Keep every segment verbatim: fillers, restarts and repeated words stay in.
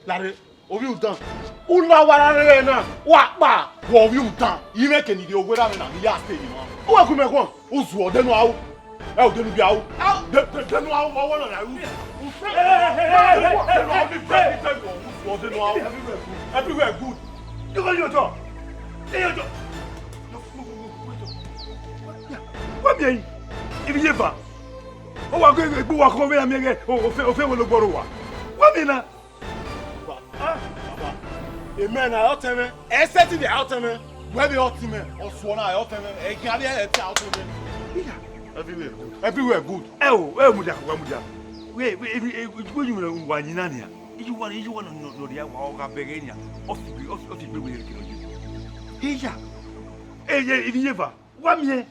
Lare, ovbi udan. U la wa rre na, wa kpa, wẹ ovbi udan. I mwẹ ke ne I rhie owerriẹ avbe na ni ya stay ye emwa. U wa gu mẹ guan. U zuọ odẹ nu aro. Ẹ odẹ nu bi aro. De, de, odẹ nu aro, wa wẹ na ya ru. U zuọ odẹ nu aro, ni fẹ, ni fẹ, u zuọ odẹ nu aro. Everywhere good. You go your job. Hey, your job. Wẹ miẹn yi, ivbi ye eva. Ọ wa gbe egbe uwa kọ vbe ya miẹn ghẹ, o, o fe, o fe wẹ logbo rre owa. Wẹ miẹn na. Baba, baba, emẹ na ẹ ọtẹn mwẹ, ẹ sẹtin vbe ẹ ọtẹn mwẹ, wẹ vbe ọtẹn mwẹ, ọsuọ na ẹ ọtẹn mwẹ, ẹ gian vbe ẹ te ọtẹn mwẹ. Everywhere good. Everywhere good. Ẹ o, ẹ mudia, wa mudia. Wẹ, wẹ, wẹ, wẹ, wẹ, wẹ, wa yin na nia. Iye uwa, iye uwa nọ, nọ, nọ dia wa ọ gha bẹghe nia. Ọ fi, ọ fi, ọ fi gbe wẹ kẹ nọ. Iya. Ẹ, ẹ, ivbi ye eva. Wa miẹn.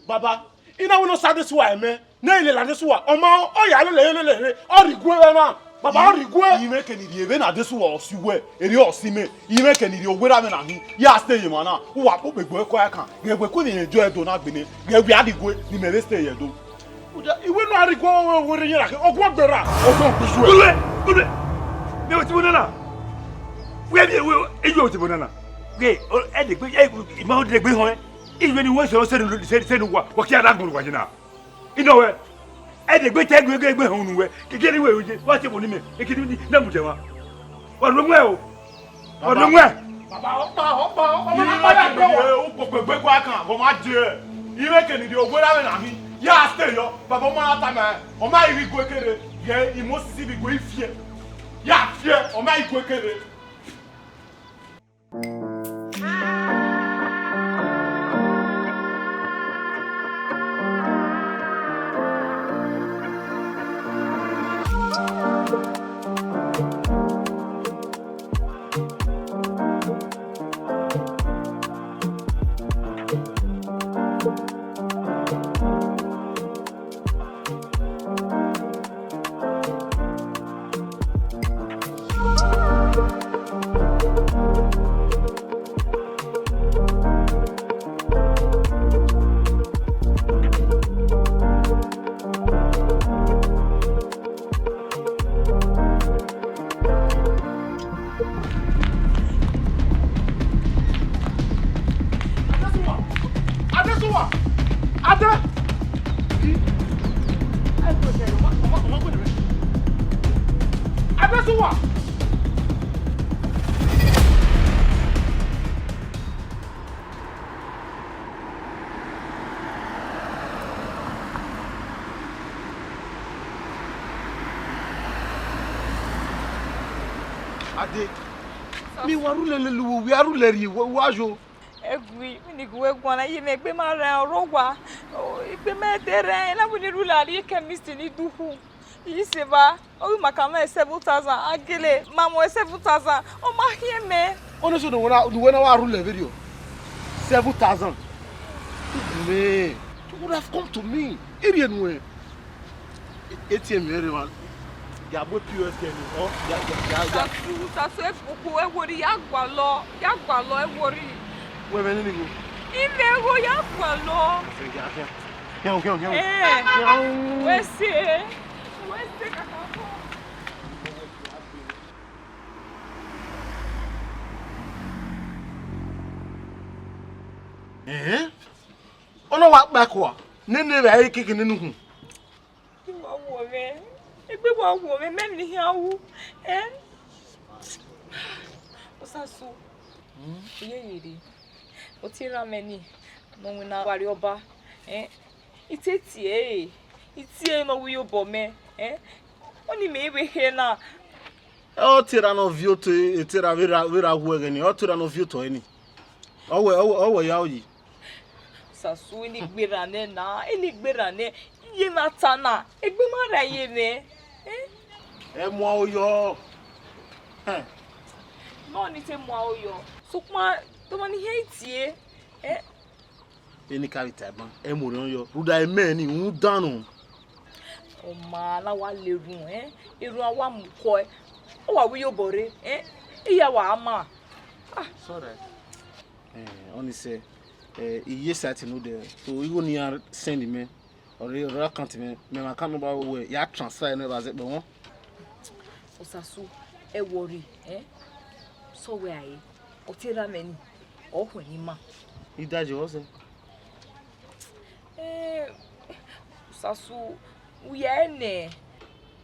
Baba, I na wẹ ne ọ sa Adesuwa ẹmwẹ, ne ẹ i lele Adesuwa, ọ ma ọ ya lele lele, ọ rhie igue vbe na, baba, ọ rhie igue. I mwẹ ke ne I rhie vbene Adesuwa ọ si uwẹ, erriọ ọ si mẹ, I mwẹ ke ne I rhie owerriẹ avbe na hin, ya stay ye emwa na, uwa kpokpo egbe ẹko ya kan, ghẹ wẹ ku ne irẹn jọ Ẹdo na gbene, ghẹ wẹ a rhie igue, ne imẹ vbe stay ye Ẹdo. Uda, iwe ne a rhie igue, ọ wẹ rre yẹn ra khe, ọguọgbe ra. Ọguọgbe ju ẹ. Gule, gule, mẹ wẹ ti bo nana. Wẹ, wẹ, wẹ, eyo ti bo nana. Ghe, ọ, ẹ degbe, ẹ, I ma degbe họn ẹ. Iye ni wẹ sẹ, sẹ, sẹ, sẹ ne uwa, wa kia da gbọn uwa ye na. I nọ wẹ, ẹ degbe te gbe, gbe, gbe họn unu wẹ, ke, ke ni wẹ ye, wa te bo ni mẹ, e ke ni na mu jẹ wa. Wa ru mwẹ o. Wa ru mwẹ. Baba, ọkpa, ọkpa, ọkpa, ọkpa, ọkpa, ọkpa, ọkpa. Ẹ, u kpokpo egbe gua kan, ọ ma je. I mwẹ ke ne I rhie owerriẹ avbe na hin, ya stay yọ. Baba, ọ ma na tama ẹ, ọ ma i rhie igue kere, ghẹ i mu osisi vbe igue i fiẹ. Ya fiẹ, ọ ma i rhie igue kere. Adesuwa! Adesuwa! Ade! Adesuwa! Ade, mi wa rhulẹ lele uwẹ, a rhulẹ rrie, wa yo. Egui, mi ni gu wẹ guan na, iye mwẹ egbe ma rẹn ọrọre owa. O, egbe mẹ te rẹn, na wẹ ne I rhulẹ a rrie chemist ni dukhu. I sẹ evba, ọ ghi ma ka mwẹ seven thousand, a gele ma mwẹ seven thousand, ọ ma khian mẹ. Ọnẹsẹ ne uwẹ na, ne uwẹ na wa rhulẹ vberriọ? Seven thousand? Mẹ, you would have come to me. I rhie nuẹn. A T M rre emwa. Ya bu P O S kẹ ni, ọ, ya, ya, ya, ya. Sasu, Sasu, ẹ koko, ẹ wori, ya gualọ, ya gualọ, ẹ wori. Wẹ vbe nene igho? I mwẹ igho, ya gualọ. Khian, khian, khian. Khian, khian, khian. Eh, wẹ se, wẹ se kakabọ. Eh? Ọ na wa kpa ẹko a? Nene vbe a i keke nene uhunmwu. Egbe wa wo mwẹ, egbe wa wo mwẹ, mẹ ni khian ru, eh? Osasu, iye ye rre, ọ tie erha mwẹ ni, ne ọ winna vbe Arriọba, eh? I te tie ẹre, I tie ẹre ne ọ ru iyobọ mẹ, eh? Ọni mẹ i vbe khe na. Ọ tie erha ne ọ viọ otọ, e tie erha vbe erha, vbe erha wu ẹghẹ ni, ọ tie erha ne ọ viọ otọ ẹre ni. Ọ wẹ, ọ wẹ, ọ wẹ ya oyi. Sasu, eni gberra nẹ na, eni gberra nẹ, iye na ta na, egbe ma rra ye mwẹ. Eh? Ẹ mu aro yọ. Hẹn. Nọ ni te mu aro yọ. Sokpan, tọmọ ni hẹn itie. Eh? Eni ka vbe ta ẹban, ẹ mu orhiọn yọ. Rhunmwuda imẹ ni, rhunmwuda nọ. Ọ ma na wa la erhunmwu, eh? Erhunmwu a wa mu kọe. Ọ wa ru iyobọ rre, eh? Iye a wa ma. Ah. It's all right. Eh, ọni sẹ, eh, I ye site ne odẹ, so igho ne iran send mẹ, ọre, ọre account mẹ, mẹ ma account number wẹ, ya transfer ne vbe zẹ kpẹ wọn. Osasu, Ẹ wọrri, eh? Sọ wẹ a re, ọ te ra mwẹ ni, ọ khuẹ ne ima. I da ye ọsẹ. Eh, Osasu, u ye nẹ.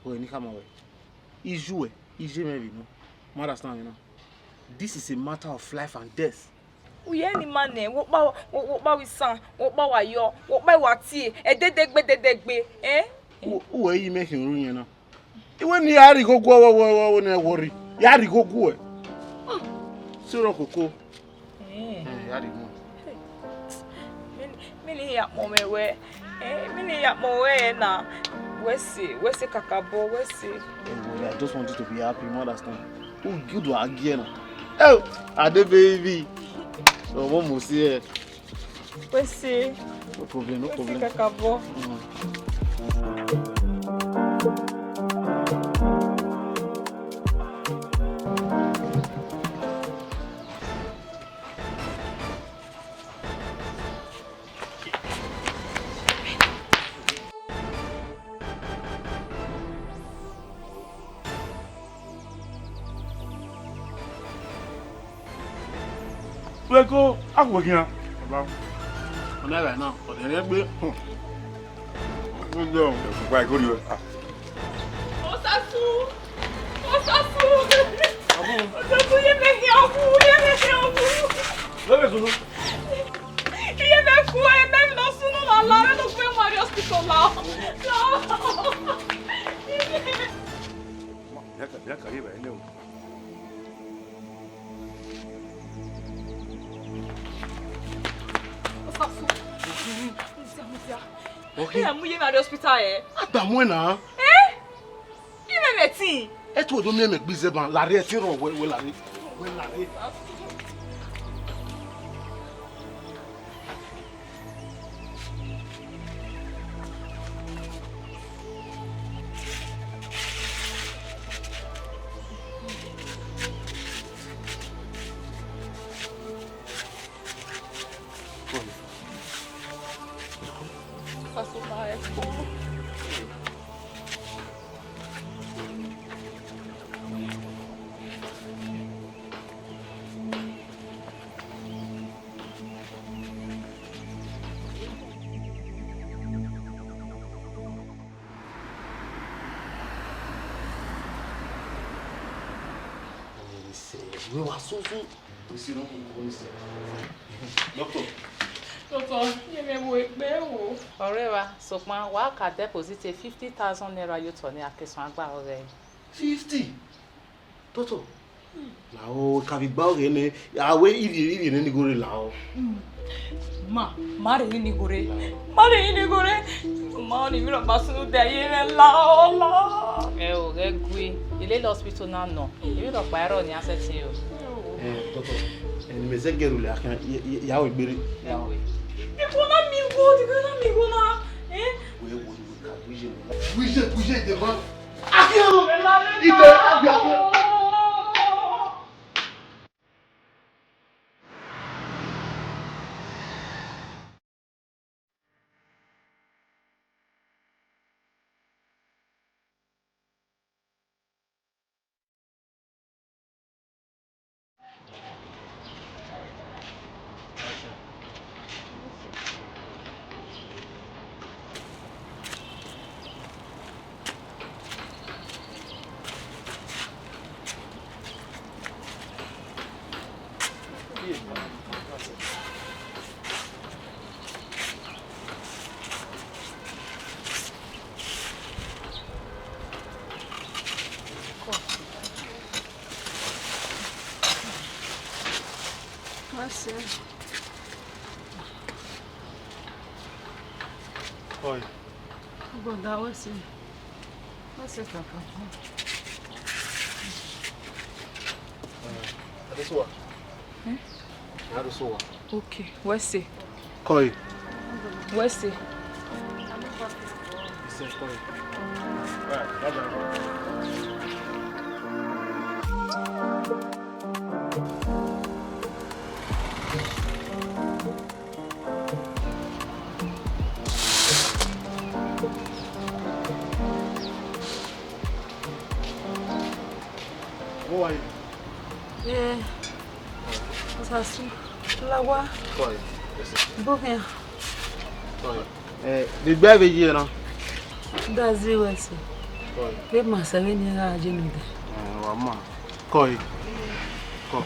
Wẹ ne I khama wẹ. Iye uẹ, iye mwẹ vbe nọ. Ma understand me now. This is a matter of life and death. U ye ne ima nẹ, wo kpa, wo, wo kpa wa isan, wo kpa wa yọ, wo kpa wa tie, ẹdẹdẹgbe, ẹdẹdẹgbe, eh? U, uwẹ i ye mẹ khian ru yẹn na. Iwẹ ne I ya rhie igho guẹ, wẹ, wẹ, wẹ, wẹ ne ẹ wọrri. Ya rhie igho guẹ. Sirọ koko. Eh. Eh, ya rhie igho. Mẹ ni, mẹ ni ya kpọnmwẹ wẹ. Eh, mẹ ni ya kpọnmwẹ wẹ na. Wẹ sẹ, wẹ sẹ kakabọ, wẹ sẹ. Eh, well, I just want you to be happy, you understand? Who good wa gie na? Oh, Ade baby. So, what must here? Wẹ sẹ. No problem, no problem. Wẹ sẹ kakabọ. Mm. Weko, a khuẹ khian. Baba. Ọna ẹvbo na, ọ de rẹn gbe. Hmm. Ẹkpa igho rriọ. Ah. Osasu! Osasu! Abu. Osasu, ye mẹ khian ọgwu, ye mẹ khian ọgwu. Lọ vbe sunu. Ye mẹ fu, ye mẹ nọ sunu la la, ye nọ fu emwa rrie hospital la. Ya ka, ya ka ye ba ne o. Osasu. Mudia, mudia. Okay. Ẹ mu ye na rrie hospital ẹ. A gba mu ẹn na. Eh? Imẹ mẹ tin. Ẹ tu odo miẹn mẹ gbe izẹban, la rrie ẹtin rrọọ, wẹ, wẹ la rrie. Wẹ la rrie. Wẹ wa soso. Doctor. Doctor, ye mẹ wo egbe wo. Ọrẹre evba, sokpan wa ka deposit fifty thousand naira ye otọ ne a ke suẹn gba ọghẹe. Fifty? Doctor, lahọ, ka vbe gba ọghẹe nẹ, a wẹ ivie, ivie nẹ ni gho rre lahọ. Ma, ma rhie emwi ni gho rre. Ma rhie emwi ni gho rre. Ma ni emwi rhọkpa sunu dẹ ye mwẹ lahọ, lahọ. Ẹ o, ghẹ gui. I lele hospital na nọ. Emwi rhọkpa i rrọọ nian sẹtin o. Eh, doctor, eh, ne imẹ zẹ gẹrẹ u lẹ akhian, ya, ya, ya ru egbe rre. Ẹ o. Dikun na mi wo, dikun na mi wo na. Eh? Wẹ wo, wẹ ka gu iye nẹ. Gu iye, gu iye deba. Akhian! Ibe, akhian! Oi. Brother, what's it? What's it about? Uh, this one. Hmm? That is one. Okay, what's it? Koi. What's it? He said koi. Right, bye bye. Eh, Osasu, la owa. Kọe. Bọ khian. Kọe. Eh, de egbe vbe ye na? Da zẹ wẹ ẹse. Kọe. Vbe ma sẹ vbene I gha ye ne odẹ. Eh, wa ma. Kọe. Kọ.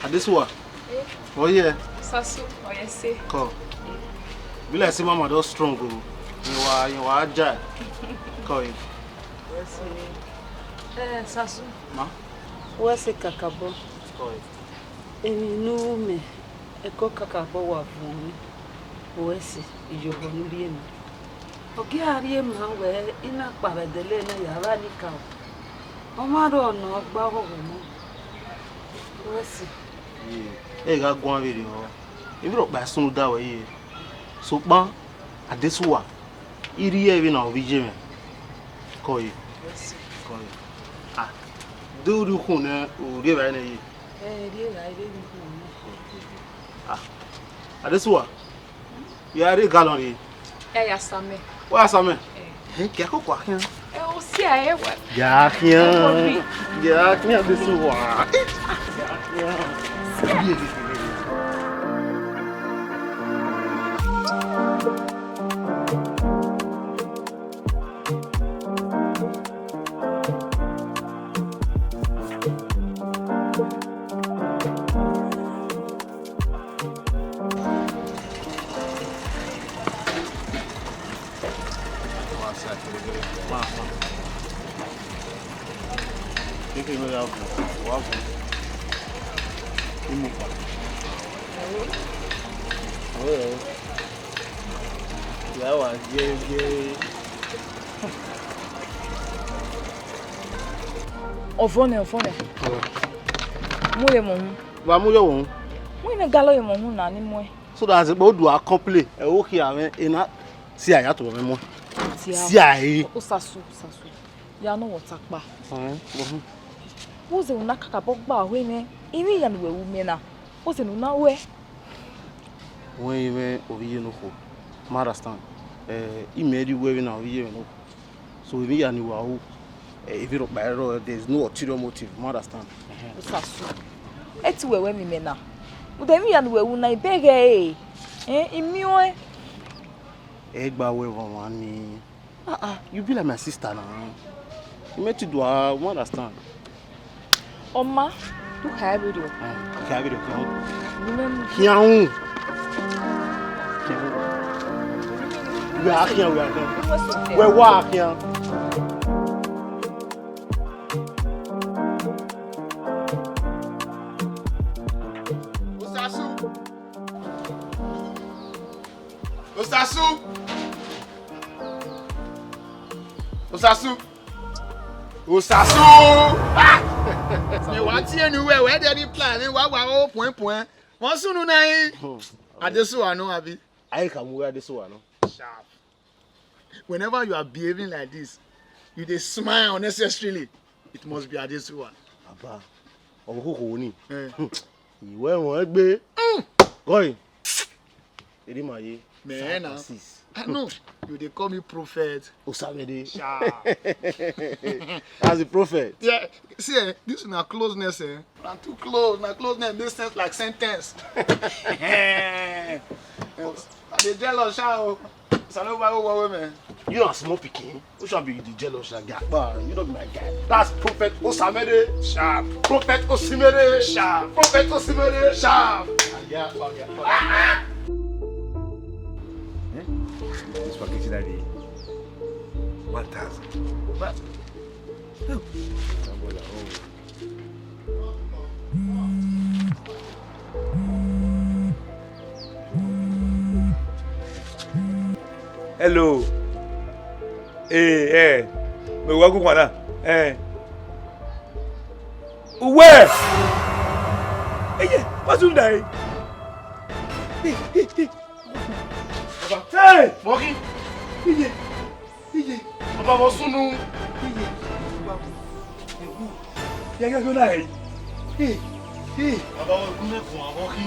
Adesuwa. Eh? Ọ ye? Osasu, ọ ye ẹse. Kọ. Be like say mama don strong o. Yen wa, yen wa ja. Kọe. Eh, Osasu. Ma? Wẹ ẹse kakabọ. Kọe. Emwi ne u ru mẹ, ẹko kakabọ wa vuọn mwẹ. Wẹ ẹse, iyobọ ne u rhie mẹ. Ọ ghi a rhie ma wẹ, I na kpa vbe ẹdẹlẹ na ya vba ni ka o. Ọ ma rrọọ ne ọ gba ọghọghọ nọ. Wẹ ẹse. Ye, ẹ gha guan vberriọ. Emwi rhọkpa i sunu da wẹ ye. Sokpan, Adesuwa, I rhie vbene ovbi iye mwẹ. Kọe. Kọe. Ah, de u rhie ukhun nẹ, u rhie evbare nẹ ye? Ẹ, rhie evbare, rhie ukhun nẹ. Ah, Adesuwa, ya rhie galọn rhie. Ẹ ya sa mẹ. Wa sa mẹ? Ẹ. Ẹ, kia koko akhian. Ẹ, o si a ẹ wa. Ya khian. Ya khian Adesuwa. Ya khian. Ọvọ nẹ, ọvọ nẹ. Mu ye mọ hun. Wa mu ye ọvọ hun. Mu ye mẹ galọ ye mọ hun na ni muẹ. So that as a do a complain, ẹ wo khia mwẹ, ena si a ya tobọ mwẹ muẹ. Si a e. Osasu, Osasu. Ya nọ wọ ta kpa. Ọhẹn, ọhẹn. Wo zẹ una kakabọ gba ho mwẹ, emwi ya ne uwẹ ru mẹ na. Wo zẹ ne una ruẹ. Wẹ i mwẹ ovbi iye ne okhuo. Ma understand. Eh, imẹ rhie uwẹ vbe na ovbi iye mwẹ ne okhuo. So, emwi ya ne uwa ru, eh, evbi rhọkpa i rrọọ, there is no ulterior motive, ma understand. Osasu, ẹ te uwẹ wẹ miẹn imẹ na. Rhunmwuda emwi ya ne uwẹ ru na, I bẹghe ẹre, eh, I miẹn ọẹn. Ẹ gba wẹ vbe ọmwa ni. Ah, ah, you be like my sister na. I meant to do, I understand. Ọ ma, do kha vberriọ. Eh, kha vberriọ, khian hu. Ni mẹ mu. Khian hu. Khian hu. Wẹ a khian, wẹ a khian. Wẹ wa khian. Osasu. Osasu. Osasu. Osasu! Ah! Mi wa tie ne uwẹ, wẹ dẹ ni plan ne wa wa o puẹn puẹn. Vbọ sunu na yin? Adesuwa nọ, abi? A i khama uwẹ Adesuwa nọ. Sharp. Whenever you are behaving like this, you dey smile unnecessarily. It must be Adesuwa. Baba, ọvbokhan okhuo ni. Eh. Iwẹ ẹmwẹ egbe. Mm. Gọe. Eri ma ye. Mẹ na. Five and six. I know. You dey call me prophet. Osamede. Sha. As a prophet. Yeah. See, eh, this na closeness, eh? Na too close. Na closeness make sense like sentence. I dey jealous, sha o. Salova, wo wo, man. You are small pikin. Who shall be the jealous, sha? Gakpa, you don't be my guy. That's Prophet Osamede. Sharp. Prophet Osimede. Sharp. Prophet Osimede. Sharp. Yeah, fuck, yeah, fuck. Eh? This package that day. One thousand. What? Oh. Hello. Eh, eh. Me wa gu kwana. Eh. Uwe. Eye, wa zun da e. Eh, eh, eh. Baba. Hey! Monkey! Iye! Iye! Baba, vbọ sunu? Iye! Baba, ewu! Ya, ya, ya, na, hey! Hey! Hey! Baba, vbe gun mẹ gun avọ khi?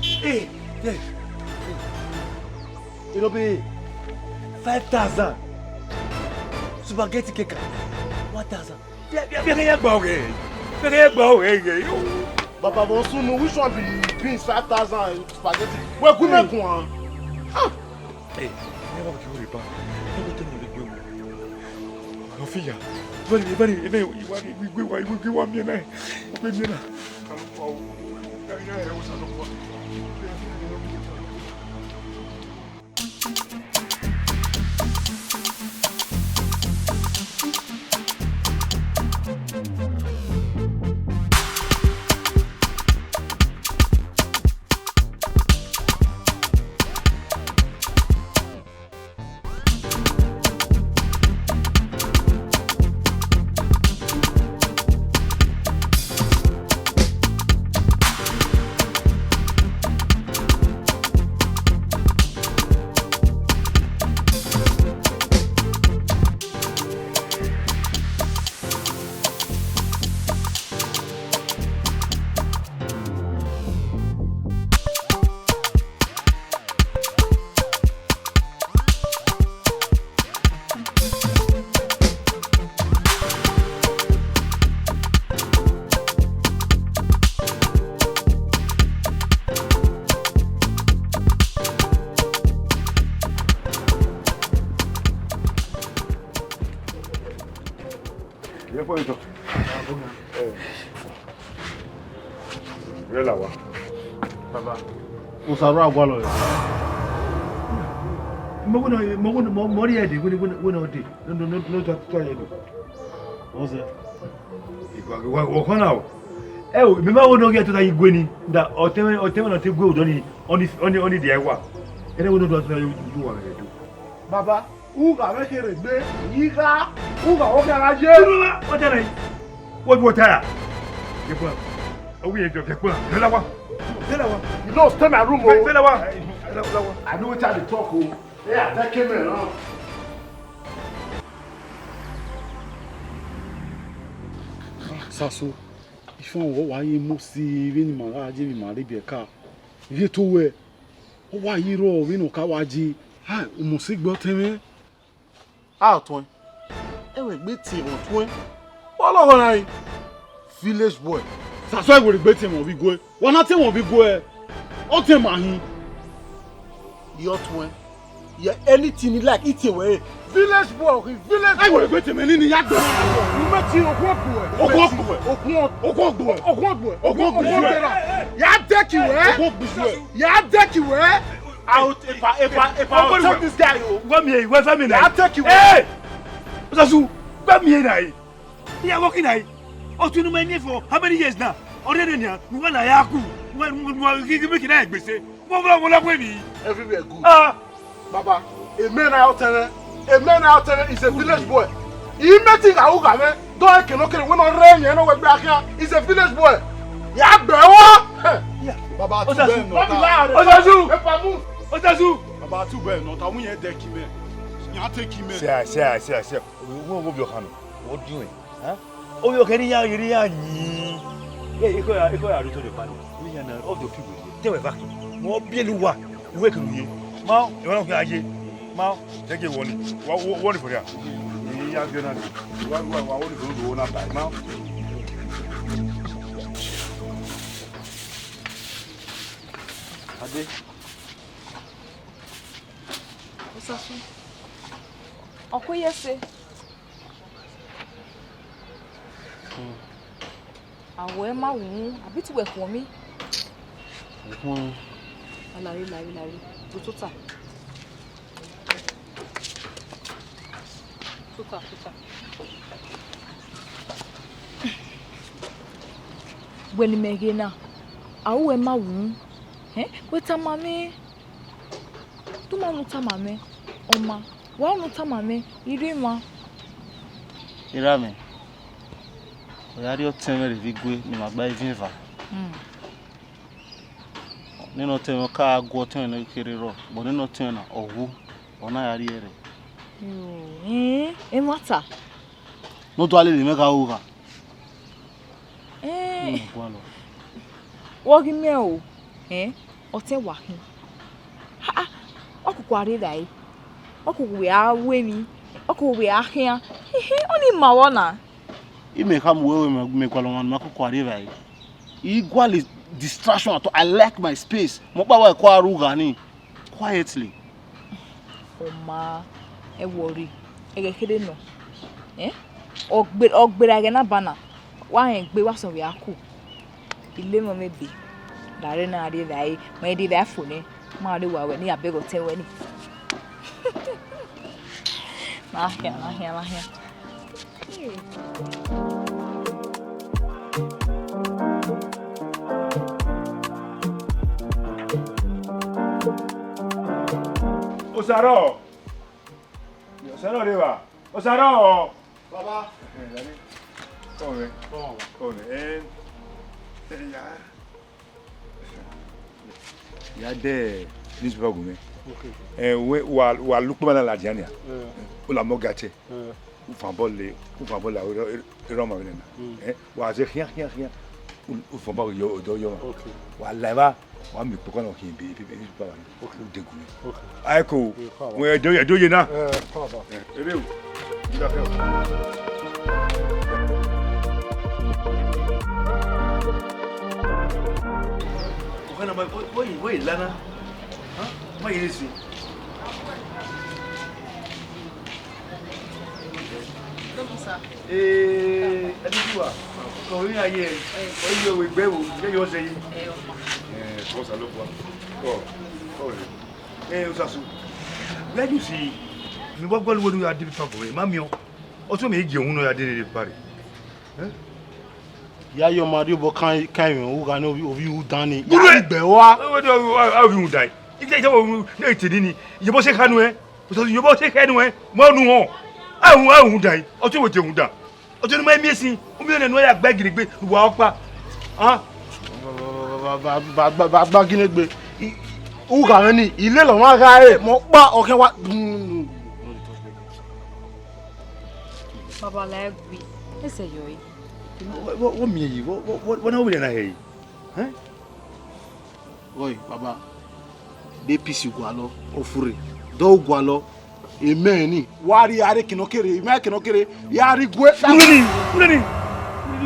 Hey! Hey! Enobe, five thousand. Spaghetti keka, one thousand. Bia, bia, bia, ya gba ọghẹ. Kẹkẹ gba o ẹghẹ yo. Baba, vbe sunu, which one be beans, five thousand spaghetti? Wẹ gu mẹ guan. Ah! Hey, never give you back. Never tell me the go. No fear. Very, very, very, you want, we, we, we, we want me now. We me now. Rẹ la wa. Baba. Osa rua gualọ rẹ. Mo wẹ nọ, mo wẹ nọ, mo, mo rhie ẹdẹ, wẹ nọ, wẹ nọ, wẹ nọ de. No, no, no, no, tọ, tọ ye do. Ọsẹ. Igua, igua, ọkhan na o. Ẹ o, mi ma wo nọ ghi tota yi gue ni. Da, ọtẹn mwẹ, ọtẹn mwẹ nọ te gue odọ ni, ọni, ọni, ọni dia wa. Ẹnẹ wẹ nọ tota yi, yi wa mẹ do. Baba, ugha mwẹ kherhe egbe, igha, ugha wọ khian gha ye. Dúró lá, wọ́n tẹ̀lé yìí. Wọ́n bí wọ́n tẹ̀lé. Yẹ kúrò. Ọwọ́ yẹn jọ, yẹ kúrò. Fẹ́lá wa. Fẹ́lá wa. You don't stay my room o. Fẹ́lá wa. Fẹ́lá wa. I know wetin I dey talk o. Ẹ yà tẹ́ kémẹ̀ náà. Saso, ife ọnrẹn wa ye Mosi vbene ima gha ye vbe ima rre biẹ ka. Ivie to wẹ, ọ wa ye rrọọ vbene ọ ka wa ye. Ha, Mosi gbe ọtẹn mwẹ. A ọtuẹn, ẹ wẹ egbe tie mwẹ ọtuẹn. Wa lọghọ na re. Village boy. Saso, ẹ wẹ egbe tie mwẹ ovbi gue. Wa na tie mwẹ ovbi gue. Ọtẹn ma hin. Ye ọtuẹn. Ye anything you like, I tie wẹ re. Village boy, village boy. Ẹ wẹ egbe tie mwẹ nini ya gbẹ. Unu mẹ tie okhuo gbuẹ. Okhuo gbuẹ. Okhuo, okhuo gbuẹ. Okhuo gbuẹ. Okhuo gbuẹ. Ya dẹki wẹ. Okhuo gbuẹ. Ya dẹki wẹ. Out, epa, epa, epa, out. Take this guy o. Gba mi e, wẹ fẹ mi na. I take you. Hey! Osasu, gba mi e na e. Iya, working na e. O tunu me ni for how many years now? Already now, we want na ya ku. We want, we want, we give me na gbese. Mo bla mo la we mi. Everywhere good. Ah. Baba, amen na out there. Amen na out there is a village boy. He met him, how ga me. Don't kele kele, we no rain, you know, we back here. He's a village boy. Ya gbẹ wọ. Baba, tu bẹẹ nọ ta. Osasu. Epa mu. Osasu. Baba, tu bẹẹ nọ ta, wẹ yẹn dẹki mẹ. Yan tẹki mẹ. Sẹ, sẹ, sẹ, sẹ. Wo, wo, wo bi ọkhan nọ. Wo di wẹ. Huh? Ovbi ọkhan ne iran, ne iran yin. Ye, ikọ ya, ikọ ya ru to de pani. Iran na, ọ do fi wẹ. Te wẹ va. Mo bi elu wa. Uwẹ kere uye. Ma, ẹ wa na fi aye. Ma, take a warning. Wa, wa, warning for ya. Iya gbe na ni. Wa, wa, wa, warning for you na ba. Ma. Ade. Osasu. Ọkọ ye se. Awẹ ma wu, abi te uwẹ khuọnmwi? Khuọnmwi. Alare, lare, lare. To tota. Tota, tota. Wẹ ne imẹ ghe na, a ru uwẹ ma wu. Ẹn, wẹ tama mwẹ. Te u ma unu tama mwẹ, ọ ma. Wa unu tama mwẹ, I rre emwa. Erha mwẹ, ọ ya rhie ọtẹn mwẹ rre vbe igue ne ima gba eviẹn eva. Hmm. Nene ọtẹn mwẹ, ọ ka gu ọtẹn mwẹ ne ọ kherhe rrọọ, but nene ọtẹn mwẹ na, ọ wu, ọ na ya rhie ẹre. Yo, ẹn, ẹmwata. Ne ọ do a lele mwẹ gha ru gha. Ẹn, Hmm, gualọ. Wẹ ọ ghi miẹn o, ẹn, ọtẹn wa khin. Ha, ha, ọ koko a rre rae, ọ koko wẹ a ru emwi, ọ koko wẹ a khian. Hihi, ọnii ma vbọ na. Imẹ khama uwẹ wẹẹ mẹ, mẹ gualọ ọmwa ne ima koko rrie evbare. I gualọ distraction at all. I like my space. Mẹ ọkpa wa ẹko a ru gha ni quietly. Ọ ma, ẹ worry, ẹghẹ kherhe nọ. Eh? Ọ gbe, ọ gberra ẹghẹ na banna, wa rẹn egbe, wa sẹ vbe a ku. I le mwẹ ọmọ ebe, la rre na rrie evbare, ma rrie evbare fo nẹ, ma rre wa wẹ ne I ya bẹghe ọtẹn ruẹ ni. Ma khian, ma khian, ma khian. Osaro! Osaro rre evba! Osaro! Baba. Eh, daddy. Come on, man. Come on, baba. Come on, man. Eh, eh, yeah. Ya de newspaper gu mwẹ. Okay. Eh, wẹ, wa, wa lu ukpọn na ladian nia. Eh. U la mọ ga te. Eh. U fan ball le, u fan ball la, erọma vbe nena. Mm. Eh, wa ze khian, khian, khian. U, u fan ball yo, do yo ma. Okay. Wa la evba, wa mi kpokọ na khian ebe, ebe, ebe, ebe, ebe, Okay. u de gu mwẹ. Okay. Aiko, Eh, fa wa. Wẹ do ye, do ye na. Eh, fa wa. Eh, ebe o. Nda kẹ o. Ọkẹ na, wẹ, wẹ, wẹ, wẹ, lana. Huh? Ma ye si. Good morning, sir. Eh, Adéjúwà, kọ orí ayé ẹ, ọ yẹ wẹ gbẹ wò, jẹ yọ ọsẹ yìí. Ẹ, ọkpa. Eh, kọ sa ló kọ. Kọ, kọ rẹ. Eh, Osasu. Where you see? Mi wa gbọlu wẹẹ ne u ya dé ibi fan fo, ma miẹn ọ. Ọ tọ mẹ, e gie uhunmwu nọ ya dee ne pare. Eh? Ya ye ọma rhie obọ kan, kan emwi ugha ne ovbi, ovbi u dan ni. Gure! Ya gbe wa. Ovbi u dan. Ije, ije, ne te ni ni. Ye bo se khanu ẹ. Osasu, ye bo se khanu ẹ. Ma nu họn. A hu, a hu dan. Ọ tọ wẹ te hu dan. Ọ tọ ne ma miẹn sin. U miẹn nẹ ne u ya gbe gidigbe. Wa ọkpa. Ah. Ba, ba, ba, ba, ba, ba, ba, gine gbe. I, ugha mwẹ ni, I lele ọmwa gha re, mẹ ọkpa, ọ khian wa. Baba, la ẹe gui, ese yọ ẹre. Wẹ, wẹ, wẹ miẹn yi, wẹ, wẹ, wẹ, wẹ na wẹ na hẹ yi? Ẹn? Oi, baba, de peace gualọ, ọ furre, dọ gualọ, emẹ ni, wa rhie a rre ekinọ kere, emẹ ekinọ kere, ya rhie igue. Wúrẹ́ ni, wúrẹ́ ni,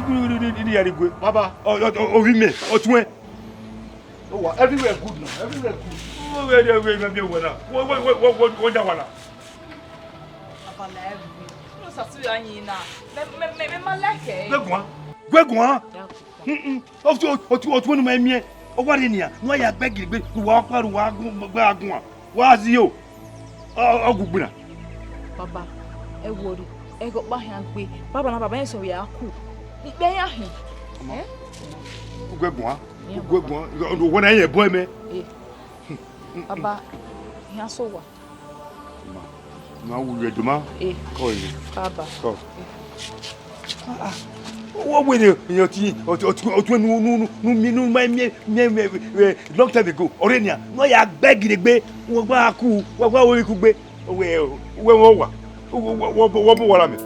wúrẹ́ ni, wúrẹ́ ni, ya rhie igue. Baba. Ọ, ọ, ọ, ovbi mẹ, ọ tuẹn. Owa, everywhere good now, everywhere good. Wẹ, wẹ, wẹ, wẹ, wẹ, wẹ, wẹ, wẹ, wẹ, wẹ, wẹ, da wala. Abala ẹvbi. Unu sasụ ya yin na. Mẹ, mẹ, mẹ, mẹ ma like ẹ. Gbe guan. Gbe guan. Ya guan. Mm-mm. Otu, otu, otu, otu unu ma miẹn. Ọ wa rre nian. Nu ya gbe gidigbe. Nu wa kpa, nu wa gu, gbe aguan. Wa zi yo. Ọ, ọ gu gbina. Baba, ẹ worry. Ẹ ghe ọkpa khian gbe. Baba na baba, ẹ sẹ ya ku. Ikpe ya hin. Ọmọ. Eh? Gbe guan. Gbe guan. Wẹ na yẹn bọ mẹ. Eh. Baba, iran sẹ owa. Ma, ma wu yẹ doma. Eh. Kọ ye. Baba. Kọ. Eh. Ah, ah. Wo wẹ ne, ne ọtẹn, ọtẹn, ọtẹn, ọtẹn nu, nu, nu, nu, mi, nu, ma, mi, mi, mi, eh, long time ago. Ọrẹ nian, nu ya gbe gidigbe, wọ gba ku, wọ gba wo ikugbe. Wẹ, wẹ, wọ wa. Wọ, wọ, wọ, wọ, wọ bu wara mẹ.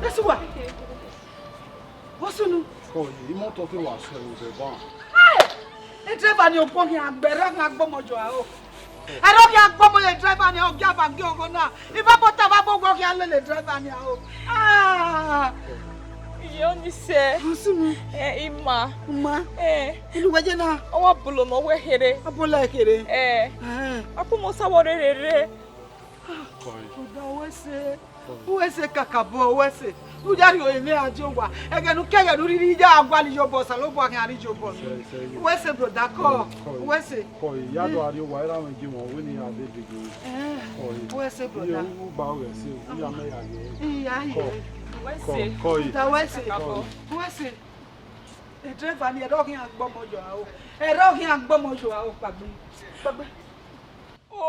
That's what. What's new? Oh, you want to talk to us? Hey! E driver ni okpọn khian gberra khian gbọmọ jọ aro. Ẹre ọ khian gbọmọ ye driver ni, ọ gia ba gie ọghọ na. Ivabota vbe abo wẹ ọ khian lele driver ni aro. Ah! Iye Onise. Asunu. Eh, ima. Ma. Eh. Inu wẹ ye na? Ọ wa bolo nọ wẹ kherhe. Abola kherhe. Eh. Eh. Akpọmọ sa wọ rere re. Kọe. Ọda wẹ sẹ. Uwẹ sẹ kakabọ, uwẹ sẹ. U ya rhie orinmwi ra die owa. Ẹghẹ ne u ke ẹghẹ ne u rhirhi ya gualọ iyobọ, Osanobua khian rhie iyobọ. Sẹ, sẹ, ye. Uwẹ sẹ, brother, kọ. Kọe. Uwẹ sẹ. Kọe, ya do a rhie owa, erha mwẹ gie mwẹ, wẹ ne I ya vbe dege. Eh, kọe. Uwẹ sẹ, brother. Iye, u ba wẹ sẹ, u ya mẹ ya ye. Iya, ye. Kọ. Uwẹ sẹ. Kọe. Brother, uwẹ sẹ. Kọe. Uwẹ sẹ. E driver ni, ẹre ọ khian gbọmọ yọ aro. Ẹre ọ khian gbọmọ yọ aro, kpagbẹ. Kpagbẹ. Oh!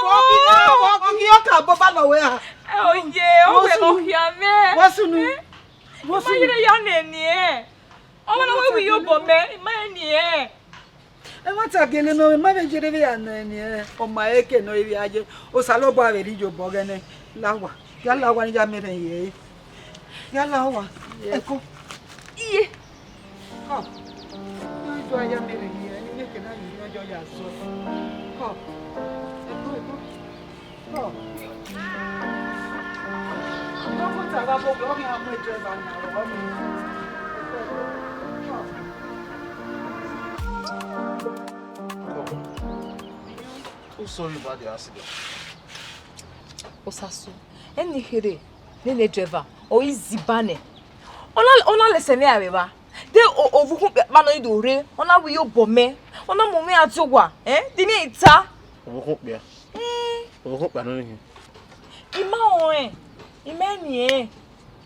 Vbọ ghi, vbọ ghi, vbọ ghi, ọ ka bọba nọ wẹ a. Ẹ, oye, ọ wẹ ne ọ khian mẹ. Vbọ sunu? Eh? Vbọ sunu? Ima yere ya nẹ ni ẹ. Ọmọ na wẹ wi ye obọ mẹ, ima ẹ ni ẹ. Ẹmwata gele nọ, ima vbe jere vbe ya nẹ ni ẹ. Ọ ma eke nọ ivbi aye. Osanobua vbe rhie iyobọ ghẹ nẹ. La owa, ya la owa ne I ya miẹn rẹn ye ẹre. Ya la owa. Yes. Ẹko. Iye. Kọ. Yo, ido a ya miẹn rẹn ye ẹre, ne I miẹn eke na ye, ọ yọ ya zọ. Kọ. Ẹko, ẹko. Kọ. Dọkita gha bọ, ọ ghi a mu driver na, ọ ni. Kọ. Kọ. Who sorry about the accident? Osasu, ẹni kherhe, nene driver, ọ i ziba nẹ. Ọ na, ọ na lẹsẹ ne a vbe evba. De o, ovbi ukhunmwu kpia nọ i do rre, ọ na wẹ iyobọ mẹ, ọ na mu mwẹ a die owa, eh? De imẹ i ta. Ovbi ukhunmwu kpia? Eh. Ovbi ukhunmwu kpia nọ ni hin. I ma rẹn, I ma eni ẹnrẹn.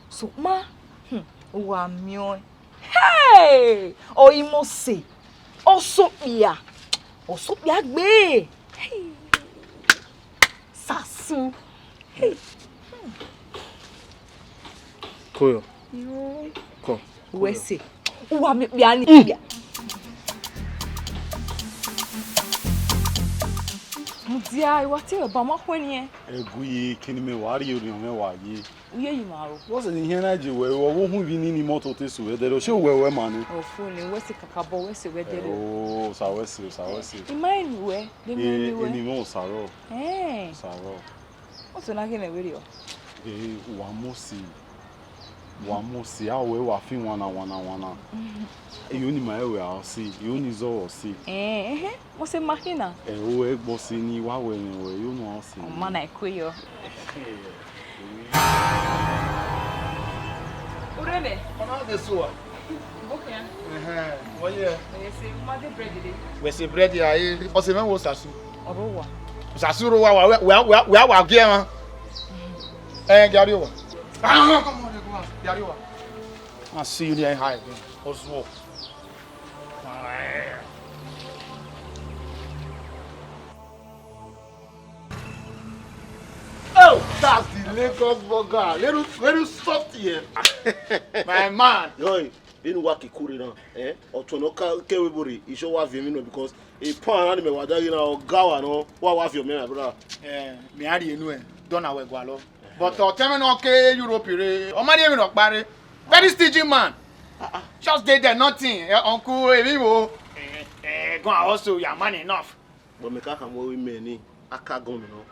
Sokpan, hmm, uwa miẹn ọẹn. Hey! Ọ i Mose, ọ sokpia, ọ sokpia gbe. Hey! Sasu. Hey! Koyo. Yo. Kọ. Uwẹ sẹ. Uwa miẹn okpia ni kpia. Mudia, I wa tie ọba ma khuẹ niẹn. Ẹgu ye, kene mẹ wa rhie orhiọn mwẹ wa ye. Uye yi ma ro. What's the here na je wẹ, wẹ wo hun vi ni ni moto te su wẹ dẹrẹ, ṣé wẹ wẹ ma ni? Ọ fo ni, wẹ sẹ kakabọ, wẹ sẹ wẹ dẹrẹ. Oh, sa wẹ sẹ, sa wẹ sẹ. I ma enu wẹ, de ma enu wẹ. Eni mwẹ Osaro. Eh. Osaro. What's na gene we rio? Eh, wa Mose. Wa Mose, a wẹ wa fi wana, wana, wana. Iyo ni ma wẹ a sẹ, iyo ni zọ ọ sẹ. Eh, eh. Mose ma khin na? Ẹ o, ẹ gbọ sẹ ni wa wẹ rẹn wẹ, yo nu a sẹ. Ọ ma na kue yọ. Ureme. Ọ na de so a? Bo khian. Ẹhẹn, wọ ye? Ẹ sẹ, u ma de bread de. Wẹ sẹ bread a, ẹ, ọ sẹ mẹ wo Osasu. Ọ rre owa. Osasu rre owa, wa, wa, wa, wa, wa gie ẹmwẹ. Ẹ, gia rrie owa. Ah, come on, come on, gia rrie owa. I'll see you there high again. Oswald. Oh, that's the Lagos burger. Little, little soft here. My man. Yo, inu wa ke kure na, eh? Ọtuẹn nọ ka ke we bore, iṣẹ wa viẹ emwi nọ because e pan na ni mẹ wa da ghe na, ọ ga wa nọ, wa wa viọ mẹ, my brother. Eh, mẹ a rhie enu ẹ, dọna wẹ gualọ. But ọtẹn mwẹ nọ ke Europe rre, ọ ma rhie emwi nọ kpa rre. Very stingy man. Ah, ah. Just dey there, nothing. Eh, uncle, emwi wo. Eh, eh, go and also, your man enough. But me ka khama wẹ imẹ ni, a ka gọn mẹ nọ.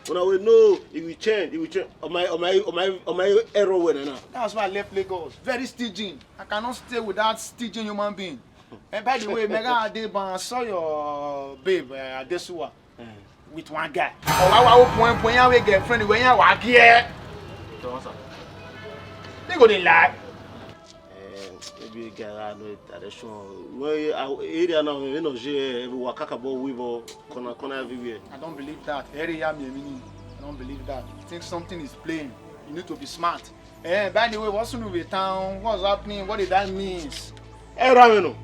Una will know, he will change, he will change. Ọ ma, ọ ma, ọ ma, ọ ma error wẹ nana. That's why I left Lagos. Very stingy. I cannot stay with that stingy human being. And by the way, Mega Adeba, I saw your babe, uh, Adesuwa, eh, with one guy. Ọ wa wa wo point point ya we girlfriend we ya wa gie. Don't answer. They go dey lie. Eh, maybe a guy I know direction. Well, area now, you know, je everywhere, kakabo, we bo, corner, corner everywhere. I don't believe that. Area, me, me, I don't believe that. I think something is playing. You need to be smart. Eh, by the way, what's new with town? What's happening? What did that means? Ẹ ra mwẹ nọ.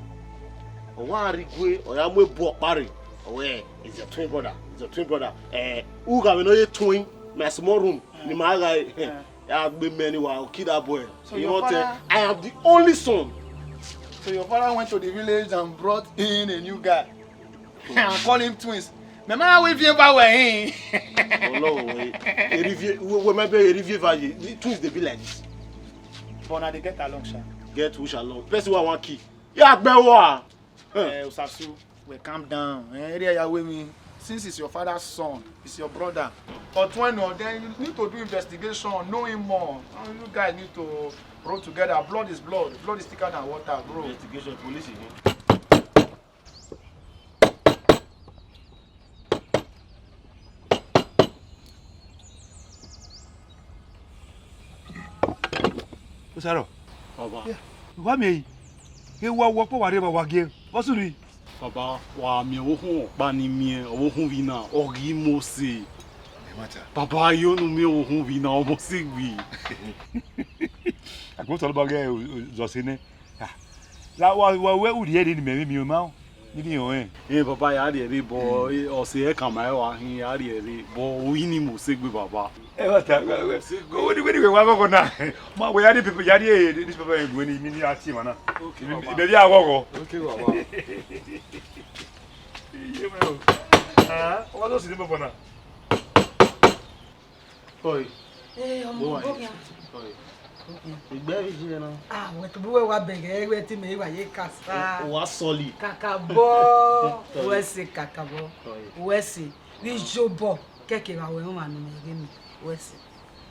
Ọ wa rhie igue, ọ ya mu ebo ọkpa rre. Ọ wẹ, is your twin brother. Is your twin brother. Eh, u gha vbe nọ ye twin, my small room. Ni ma gha, eh, ya gbe mẹ ni wa, kill that boy. So you your want father, eh, I am the only son. So your father went to the village and brought in a new guy. And call him twins. Mẹ ma wẹ viẹ ba wẹ hin. Ọlọrun wẹ, erivie, wẹ, wẹ ma be erivie va ye. The twins dey be like this. But na dey get along, sha. Get which along? Person wey I wan kill. Ya gbe wa. Eh, Osasu. Well, calm down. Eh, area ya we me. Since it's your father's son, it's your brother. But when no, then you need to do investigation, know him more. And you guys need to roll together. Blood is blood. Blood is thicker than water, bro. Investigation, police again. Osaro. Baba. Wa miẹn yi. Ke wa wọ ọkpọ wa rre, wa gie. Vbọ sunu yi? Baba, wa miẹn ọvbokhan ọkpa ni miẹn, ọvbokhan vbe na, ọ ghi Mose. Baba, I ho ne u miẹn ọvbokhan vbe na, ọ Mose gbe. Agbọn tọ ba ghẹ zọ se nẹ. Ah, la wa, wa wẹ u rhie rre ne imẹ vbe miẹn ma, ni vbe rẹn ọnrẹn. Eh, baba, ya rhie rre, bọ, eh, ọ sẹ ẹkan ma wa hin, ya rhie rre, bọ, u i ni Mose gbe, baba. Ẹ wa ta, wẹ, wẹ, wẹ ni, wẹ ni, wẹ wa ghọghọ na. Ma wẹ ya rhie pepe, ya rhie, eh, newspaper yẹn gue ni, mi ni a tie emwa na. Okay, baba. Ibẹ vbe a ghọghọ. Okay, baba. Iye mwẹ o. Ah, ọ wa do si ni bọbọ na. Oi. Eh, ọmọ, bọghian. Oi. Bọghian. Igbe vbe iye na. Ah, wẹ tobọ wẹ wa bẹghe, wẹ te mẹ wa ye kasa. Wa sọli. Kakabọ. Oi. Wẹ sẹ kakabọ. Oi. Wẹ sẹ. Vbe iyobọ, kẹkẹ vbe a wẹ ọmwa ne mẹ ghe mẹ. Wẹ sẹ.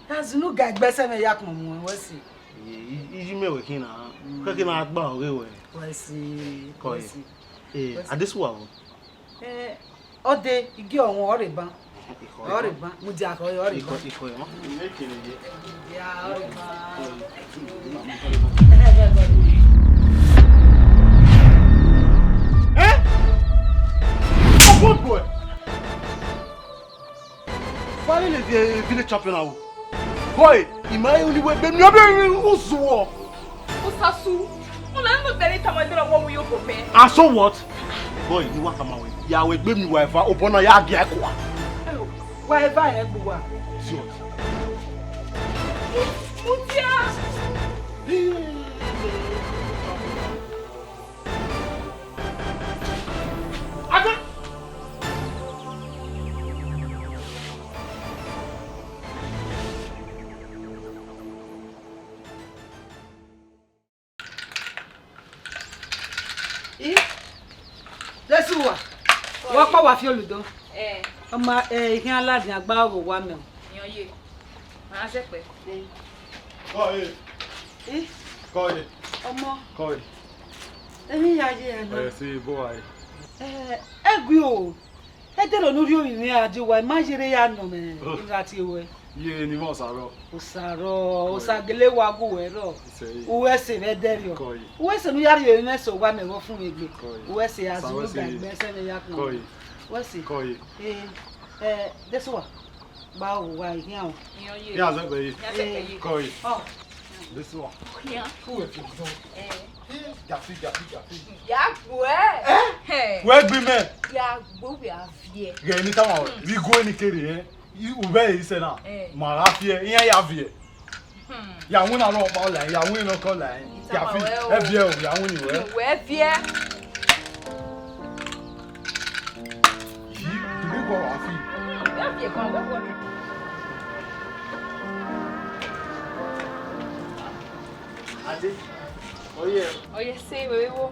Azunu ga egbe sẹ mẹ ya kpọnmwẹ, wẹ sẹ. Iye, i-, iye mẹ wẹ khin na. Mm. Kẹkẹ na gba ọghe wẹ. Wẹ sẹ. Oi. Wẹ sẹ. Eh, wẹ sẹ. Adesuwa o. Eh, ọ dee, I gie ọmwa, ọ rre ban. Ọ rre ban, mudia khẹ ọre, ọ rre ban. Ikọ, ikọ, ikọ. Ya, ọ rre ban. Eh? Good boy. Finally, the village champion now. Boy, I ma rẹn ne uwẹ gbe miẹn ọbe uzuọ. Osasu, una no dare tama dara wo wi obo me. And so what? Boy, ni wa tama wẹ. Ya wẹ gbe mi wa eva, obọ na ya gia ẹkua. Wa eva ẹ gbe wa. See what? Mudia. Aga. I, Adesuwa, wa kpa wa fi oludo. Eh. Ọ ma, eh, I khian ladian gba vbe owa mẹ o. Iyan ye. Ma zẹ kpẹ. Kọ e. I? Kọ e. Ọmọ. Kọ e. Emwi ya ye ẹre na. Ẹ se bo wa e. Eh, ẹgui o. Ẹdẹrẹ ne u rhie ovbi mwẹ a die owa, I ma yerre ya nọ mwẹ gha tie ruẹ. Ye ni mwẹ Osaro. Osaro, Osa gele wa gu wẹ rrọọ. Uwẹ sẹ vbe ẹdẹrriọ. Uwẹ sẹ ne u ya rhie ovbi mwẹ sẹ owa mẹ vbe ọ fun mwẹ egbe. Uwẹ sẹ a zẹ gbe sẹ mwẹ ya kpọnmwẹ. Uwẹ sẹ. Eh, eh, Adesuwa. Gba owa, I khian o. Iyan ye. Iyan zẹ gbe ye. Iyan zẹ gbe ye. Kọ e. Ọ. Adesuwa. Iyan. Uwẹ fi ọdọ. Eh. Gafi, gafi, gafi. Ya gbe. Eh? Wẹ gbe mẹ. Ya gbe wẹ a viẹ. Ghẹ ni tama wẹ. Vbe igue ni kere, eh? Uvẹ ẹre isẹ na. Eh. Ma gha viẹ, iran ya viẹ. Hmm. Ya winna nọ ọkpa ọla, ya winna nọ ọkpa ọla. Gafi, ẹ viẹ o, ya winna wẹ. Wẹ viẹ. Yi, dugbe kọ wa fi. Wẹ viẹ kọ, wẹ wọ. Ade, ọye. Ọye se, wẹ vbe wo.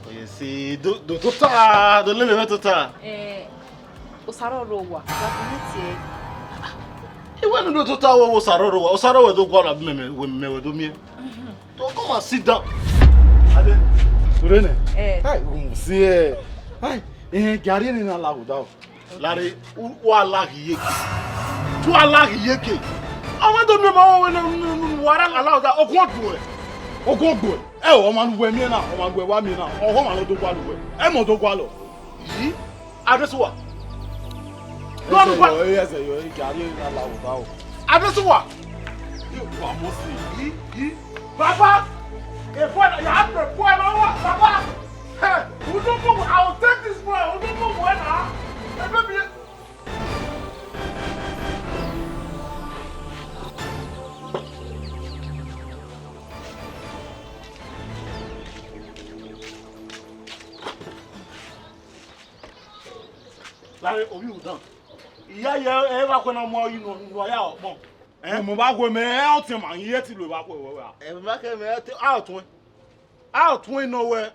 Ọye se, do, do tota, do lele vbe tota. Eh, Osaro rre owa, wa bu ni tie. Iwẹ ne do tota wẹ Osaro rre owa, Osaro wẹ do gualọ abi mẹ, mẹ, wẹ mẹ wẹ do miẹn. Mhm. To come and sit down. Ade, ure nẹ. Eh. Hai, um, si, eh. Hai, eh, gari ni na la uda o. Lare, u, u a la ghi ye ke. U a la ghi ye ke. Ọmọ do miẹn ma wẹ ne, ne, ne, ne wa ra la uda, ogun ọduẹ. Ogun ọduẹ. Ẹ o, ọmọ ne uwẹ miẹn na, ọmọ ne uwẹ wa miẹn na, ọhọ ọmwa ne ọ do gualọ uwẹ. Ẹ mẹ ọ do gualọ. Yi, Adesuwa. Lọnu gua. Ẹsẹ yọ, ẹsẹ yọ, ẹ gari na la uda o. Adesuwa. Ẹ wa mọ si. Yi, yi. Baba. A boy, you have a boy, Baba. Hey, we don't move. I will take this boy. We don't move when, huh? Hey, baby. Lare ovbi udan. Iya ye eva kue na mu ọyi nu, nu aya ọkpọn. Eh, mo ba kue mẹ, ẹ ọtiẹn ma hin ye ti lo eva kue wẹ wẹ a. Ẹ ma kẹ mẹ, ẹ te, a ọtuẹn. A ọtuẹn nọ wẹ.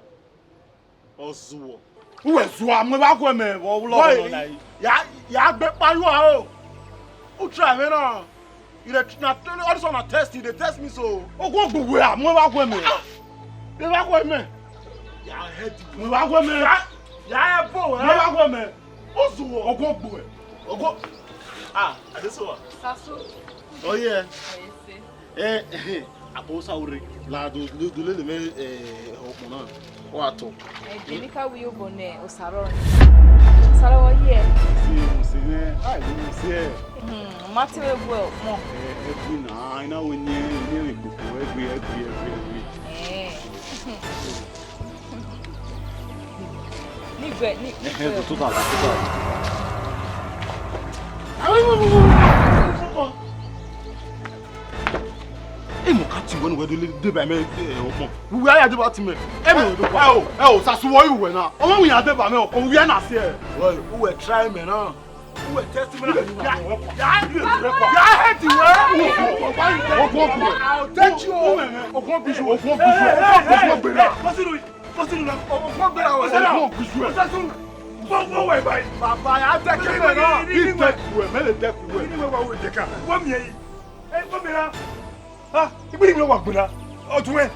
Ọzuọ. Uwẹ zua, mu evba guẹ mẹ, vbe ọ lọghọ nọ na yi? Ya, ya gbe kpa you o. U try mwẹ na. You dey na, all this one na test, you dey test me so. Ogun gbe uwẹ a, mu evba guẹ mẹ. Mu evba guẹ mẹ. Ya head. Mu evba guẹ mẹ. Ya, ya ebo wẹ. Mu evba guẹ mẹ. Ozuo. Ogun gbe uwẹ. Ogun. Ah, Adesuwa. Sasu. Oh yeah. Ẹ, ẹ, Apo sa urre, la do, do, do lele mẹ, ẹ, ọkpọn na, ọ gha tọ. Ẹ, de ne I ka wi obọ nẹ, Osaro. Osaro, wọ ye? Si, mo si nẹ, ai, mo si ẹ. Hmm, ma te vbe gu ẹ ọkpọn. Ẹ, ẹ gbe na, I na wẹ eni, eni ẹmwẹ koko, ẹ gbe, ẹ gbe, ẹ gbe, ẹ gbe. Ẹ. Ni gbe, ni, ni gbe. Ẹhẹn, do tota, do tota. Emu ka ti wẹ ne uwẹ do deba mẹ, ẹ, ọmọ. Uwẹ a ya deba ti mẹ. Emu do ba. Ẹ o, ẹ o, Sasu, wọ yu wẹ na. Ọmọ wẹ ya deba mẹ, ọkọ wẹ na si ẹ. Well, uwẹ try mẹ na. Uwẹ test mẹ na. Ya, ya, ya head wẹ. Ogun gbe. I'll take you. Ogun gbe. Ogun gbe. Ogun gbe na. What's it doing? What's it doing? Ogun gbe na. What's it doing? Ogun gbe. What's that doing? What, what way, mate? Baba, ya take you na. He take you, mẹ le take you. What me? Hey, what me na? Ah, igbiri mi wa gbera. Ọtun ẹ.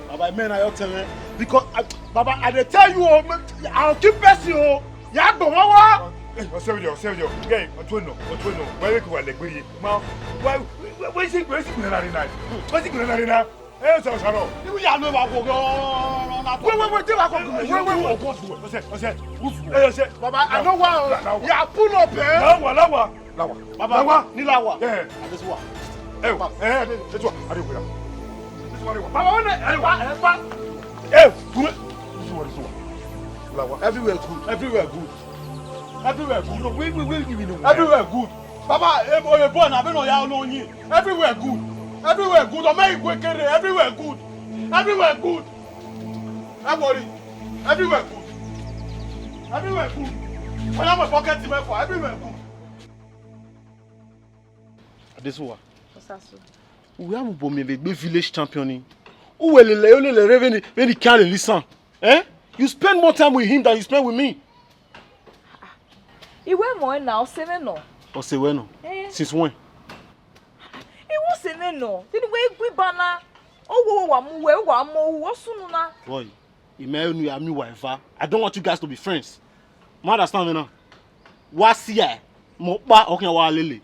Baba, mẹ na yọ tẹn mẹ. Because, ah, Baba, I dey tell you, oh, man, I'll kill person, oh. Ya gbọ wọn wa. Hey, ọsẹ video, ọsẹ video. Hey, ọtun ẹ nọ, ọtun ẹ nọ. Why we wa lẹ gbiri? Ma, why, why, why is it, why is it gbera na? Why is it gbera na? Hey, ọsẹ ọsẹ nọ. Iwu ya lo wa wo. Wait, wait, wait, take wa go. Wait, wait, wait. Ọsẹ, ọsẹ. Hey, ọsẹ. Baba, I no wa. Ya pull up, eh? Lawa, lawa. Lawa. Baba, lawa. Ni lawa. Eh. Adesuwa. Eh, eh, Adesuwa. Adesuwa. Adesuwa, Adesuwa. Baba, one, Adesuwa, Adesuwa. Eh, come. Adesuwa, Adesuwa. Lawa. Everywhere good. Everywhere good. Everywhere good. No, we, we, we, we, we, we. Everywhere good. Baba, eh, boy, boy, na be no ya no yin. Everywhere good. Everywhere good. Ọmọ igwe kere. Everywhere good. Everywhere good. Don't worry. Everywhere good. Everywhere good. When I'm a pocket to my for everywhere good. Adesuwa. Osasu. Uwẹ a mu obọ miẹn vbe egbe village champion ni. Uwẹ lele yo lele rre vbene, vbene I khian lele isan. Eh? You spend more time with him than you spend with me. Iwẹ mọ ẹna, ọ sẹ mwẹ nọ. Ọ sẹ wẹ nọ? Eh. Since when? Iwẹ ọ sẹ mwẹ nọ. Tini wẹ gui ba na. Ọ wo wa mu wẹ, wa mu ọ sunu na. Boy, I mẹ unu ya miẹn uwa eva. I don't want you guys to be friends. Ma understand me now. Wa si ya, mẹ ọkpa, ọ khian wa lele.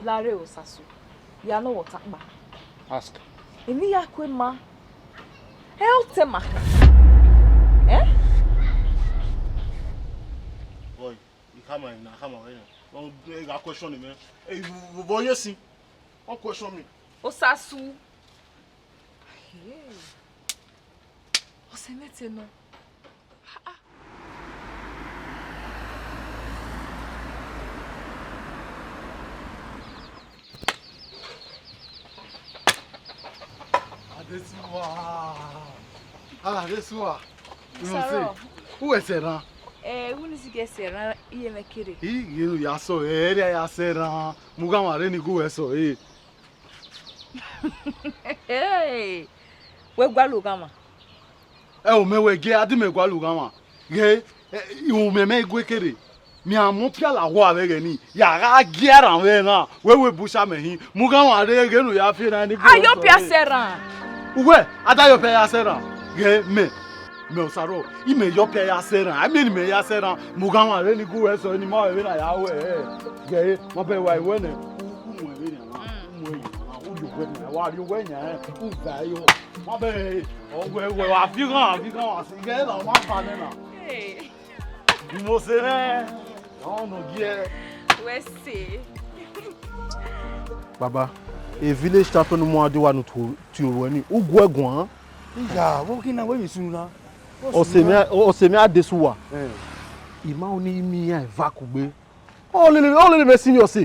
Lare Osasu, ya nọ wẹ ọta kpa. Ask. Emwi ya kue ma. Ẹ o te ma. Eh? Boy, I come in, I come in. Don't, eh, I question him, eh. Hey, you, you, boy, you see? Don't question me. Osasu. Hey. Ọ sẹ mwẹ te nọ. Adesuwa. Ah, Adesuwa. Saro. Uwẹ sẹ erhan? Eh, unu si ghe sẹ erhan, iye mwẹ kere. I ghe unu ya sẹ ọre, ẹ ya sẹ erhan. Mu gha mwa rre ne I gu uwẹ sẹ ọre. Hey! Wẹ gualọ ogha mwa. Ẹ o, mẹ wẹ gie a di mẹ gualọ ogha mwa. Ghe, ẹ, ihunmwu mẹ i gue kere. Mẹ a mu piala wọ avbe ẹghẹ nii, ya gha gie aran vbe na, wẹ wẹ bu sa mẹ hin. Mu gha mwa rre ghe ne u ya fi erhan ni. A yọ pia sẹ erhan. Uwẹ, a da yọ pia ya sẹ erhan. Ghe mẹ, mẹ Osaro, imẹ yọ pia ya sẹ erhan. A miẹn ne imẹ ya sẹ erhan. Mu gha mwa rre ne I gu uwẹ sẹ ọre ne I ma vbe na ya ru ẹre. Ghe, ma bẹ wa iwẹ nẹ. U, u mu ẹre nẹ, u mu ẹre, u yo wẹ nẹ, wa rrie wẹ yan, u va yo. Ma bẹ, ọ wẹ, wẹ, wa fi ghan, fi ghan, wa si ghe na, wa fa nẹ na. Hey. Mo se nẹ, ọ nọ giẹ. Wẹ se. Baba, e village champion mu adi wa nu tu, tu owẹ ni, u gu ẹ guan. Iya, vbọ khin na wẹ emwi sunu na? Ọ sẹ mẹ, ọ sẹ mẹ Adesuwa. Eh. I ma ọni imi iran eva kugbe. Ọ lele, ọ lele mẹ serious.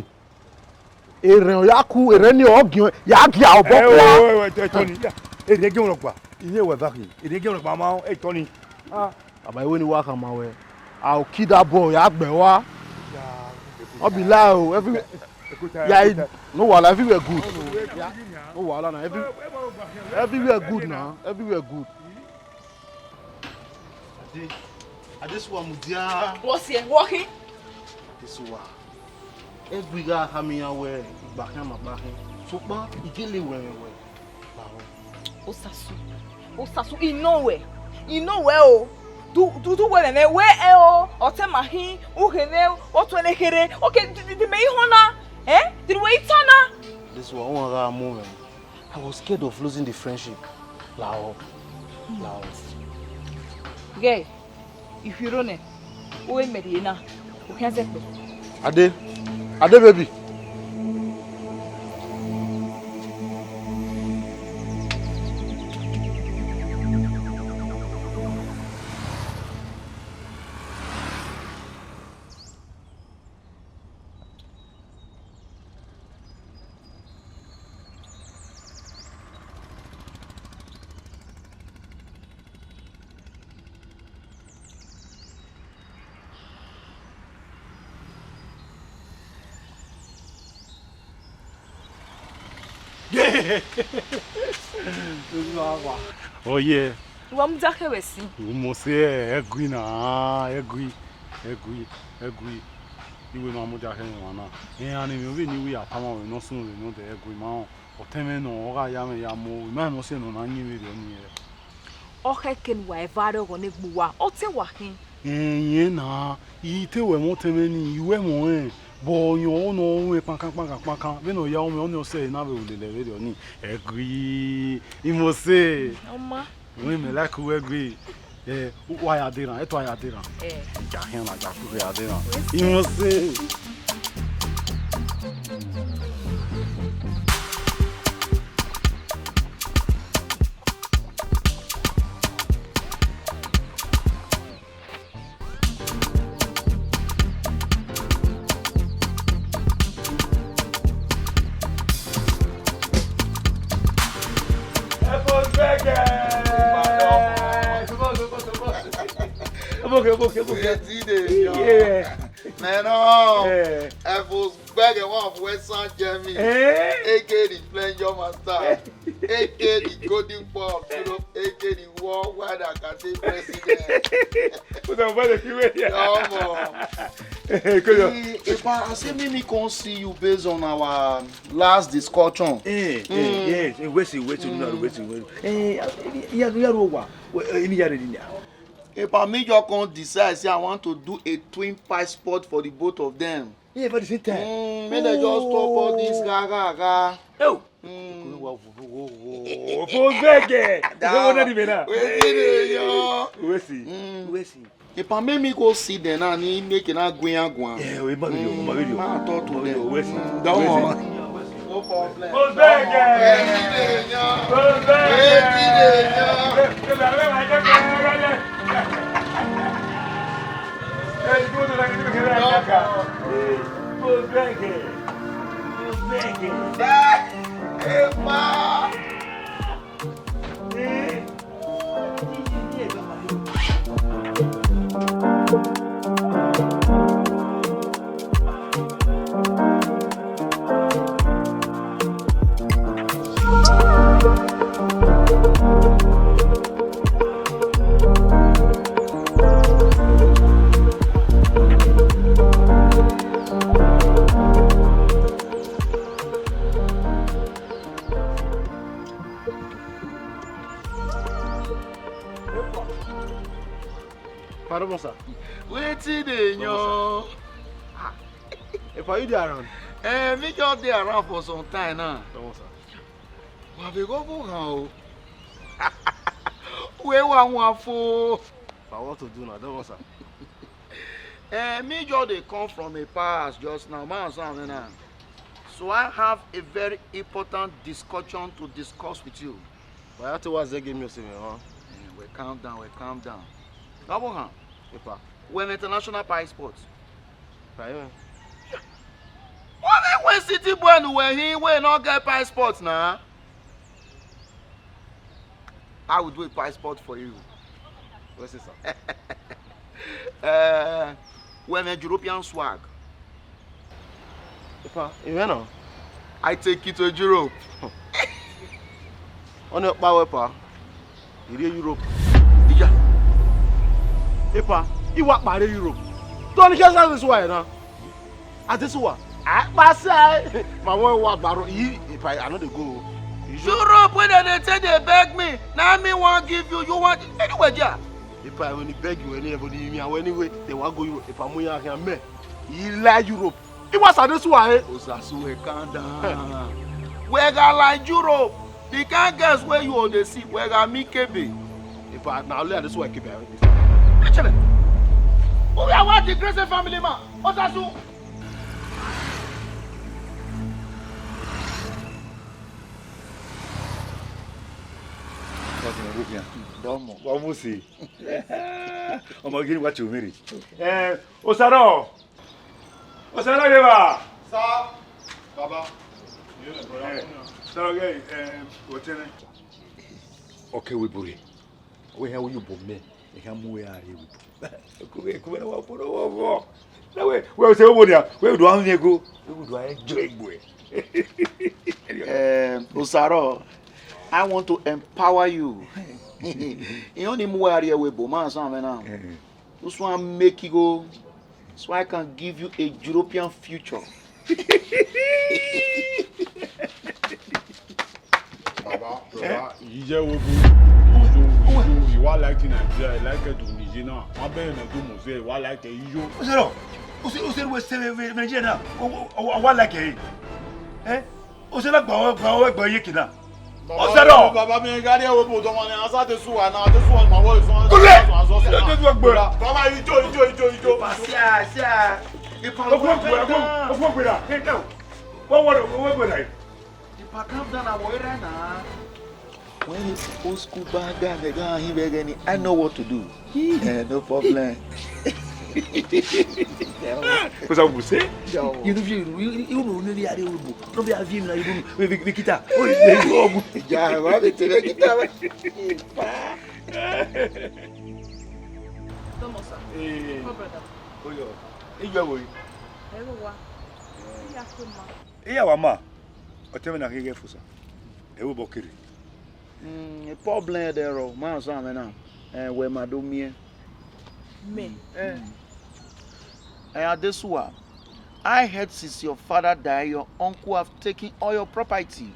Erhẹn ọ ya ku, erhẹn ni ọ giẹn, ya gia obọ kua. Ẹ, ẹ, ẹ, ẹ, Tony, ya. Erhẹn giẹn rọgba. Iye wẹ va khin. Erhẹn giẹn rọgba ma, ẹ, Tony. Ah. Baba, iwe ni wa khama wẹ. I'll kill that boy, ya gbẹ wa. No be lie o, everywhere. Yeah, no wahala, everywhere good. No wahala na, every, everywhere good na, everywhere good. Adesuwa mudia. Wọ siẹ, wọ khin. Adesuwa. Ẹgui gha khama iran wẹẹ igba khian ma gba khin. Sokpan, I gele wẹ mwẹ wẹẹ, gba rọ. Osasu, Osasu, I nọ wẹ, I nọ wẹ o. Du, du, du wẹ mwẹ, wẹ ẹ o, ọtẹn ma khin, u khin ne, ọ tuẹn ne kherhe. Okay, di, di, di mẹ i họn na, eh? Di wẹ i ta na? Adesuwa, wan gha mu mwẹ. I was scared of losing the friendship. Lahọ. Lahọ. Ghẹ, I khuiro nẹ, u i mẹ rhie na, u khian zẹkpẹ. Ade, Ade baby. Oye. Wa mudia khẹ vbe ẹse. Mose, ẹgui na, ẹgui, ẹgui, ẹgui. Iwe ma mudia khẹ emwa na. Iran ni mwẹ vbene I ya tama ruẹ ne ọ sunu vbe nodẹ, ẹgui ma rẹn. Ọtẹn mwẹ nọ, ọ gha ya mwẹ ya mu, I ma rẹn ne ọ sẹ ne ọ na yin vberriọ nii. Ọ khẹke ne uwa eva rre ọghọ ne egbe uwa, ọ te wa khin. Ẹn, irẹn na, I te wẹ ẹmwẹ ọtẹn mwẹ nii, I wẹ ẹmwẹ ọnrẹn, but ọyọn ọnọ ọ mwẹ kpankan kpankan kpankan, vbene ọ ya mwẹ, ọnii ọ sẹ ne a vbe ru lele vberriọ nii. Ẹgui, Imose. Ọ ma. Wẹ mẹ like uwẹ gbe. Eh, wa ya deran, eto a ya deran. Eh. Ja khian na, ja kugbe ya deran. Imose. Ẹfo gbẹgẹ. Oboke, oboke, oboke. Wetin dey yarn? Yeah. Man, oh, yeah. Ẹfo gbẹgẹ, one of Western Germany. Eh? A K the pleasure master. A K the golden pop, you know, A K the worldwide Akate president. Put on for the Q A. Come on. Hey, come on. Eh, Epa, I say make me come see you based on our last discussion. Eh, eh, mm, yes. Eh, wait, wait, wait, wait, wait. Eh, yeah, yeah, yeah, what? Wait, eh, any other thing? Epa, me just come decide say I want to do a twin passport for the both of them. Yeah, for the same time. Mm, make dem just stop all this ga, ga, ga. Oh. Mm. Fo gbẹgẹ. Wetin dey yarn? Uwe si. Mm. Uwe si. Epa, make me go see them now, ni make na gbe iran guan. Yeah, we ma video, we ma video. Mm, ma talk to them. Uwe si. Mm, don't worry. No problem. Fo gbẹgẹ. Wetin dey yarn? Fo gbẹgẹ. Wetin dey yarn? Epa! Pardon, sir. Wetin dey yarn? Ah, Epa, you dey around? Eh, me just dey around for some time now. Come on, sir. Wa vbe gho vbe oghan o. Wẹ wa wan fo. But what to do now? Don't worry, sir. Eh, me just dey come from a palace just now. Man, sir, man, ah. So I have a very important discussion to discuss with you. Why you always dey give me a serious, huh? Eh, well, calm down, well, calm down. Come on, huh? Epa. We're an international passport. Right, yeah. What if we city boy who were here, we no get passport now? I will do a passport for you. What's this, sir? Uh, we're a European swag. Epa, you know? I take you to Europe. Ọni ọkpa wẹ, Epa. I rrie Europe. Iya. Epa, I wa kpa rre Europe. Tony Kesa this way na. Adesuwa, akpa sa, ma wẹ wa gbarọ, I, epa, I no dey go. Europe wey dem dey take dey beg me, na me wan give you, you want anywhere there. Epa, when he beg you, any, when he, I, anyway, they wan go Europe. Epa, mu ya khian mẹ. I like Europe. I wa sa Adesuwa, eh? Osasu, eh, calm down. Wẹ gha like Europe, the kind girls wey you dey see, wẹ gha meet Kebe. Epa, na only Adesuwa Kebe I dey see. Actually, who be our disgraced family man? Osasu. Domo. Vamos sim. Ọmọ gini wa tio miri. Eh, Osaro. Osaro yeva. Sir. Baba. Eh, Osaro ge, eh, otene. Okay, we buri. Wẹ hẹn uyebo mẹ, I hẹn mu wẹ a rrie uyebo. Ku wẹ, ku wẹ na wa bo na wa vọ. Na wẹ, wẹ se wo nia, wẹ do an yego, wẹ do an enjoy egbe. Eh, Osaro, I want to empower you. I only mu wẹ a rrie uyebo, ma san mwẹ na. Eh. This one make you go, so I can give you a European future. Baba, baba, iye wo bu, ijo, ijo, you wa like Nigeria, you like to Nigeria now. Ma bẹ na do mo se, you wa like ijo. Osaro, ose, ose we se ve, ve, Nigeria na. O, o, o, wa like e. Eh? Ose na gba, gba, gba ye kina. Osaro. Baba, mi gha rrie uyebo tọmọ ni, a sa Adesuwa na, Adesuwa ma wọ isun. Kule! Baba, ijo, ijo, ijo, ijo. Sia, sia. Okun gbe, okun, okun gbe ra. Hey, no. What, what, what, what, what? Epa, calm down, I will right now. When he old school bad guy, they go and he beg any, I know what to do. Eh, no problem. Cosa você? Yo. You know, you, you, you know, really, I don't know. No be a vim na, you know, we, we, we kita. Oh, you, you, you. Ya, va, vete, ve kita, ve. Epa. Domo, sir. Eh. Oh, brother. Oh, yo. Iye wo? Ẹ wo wa. Iya ke ma. Iya wa ma. Ọtẹn mwẹ na ghi ghẹ fo sa. Ẹ wo bọ kere. Mm, problem ẹdẹ rọ, ma san mwẹ na. Eh, wẹ ma do miẹn. Me. Eh. Eh, Adesuwa, I heard since your father died, your uncle have taken all your property.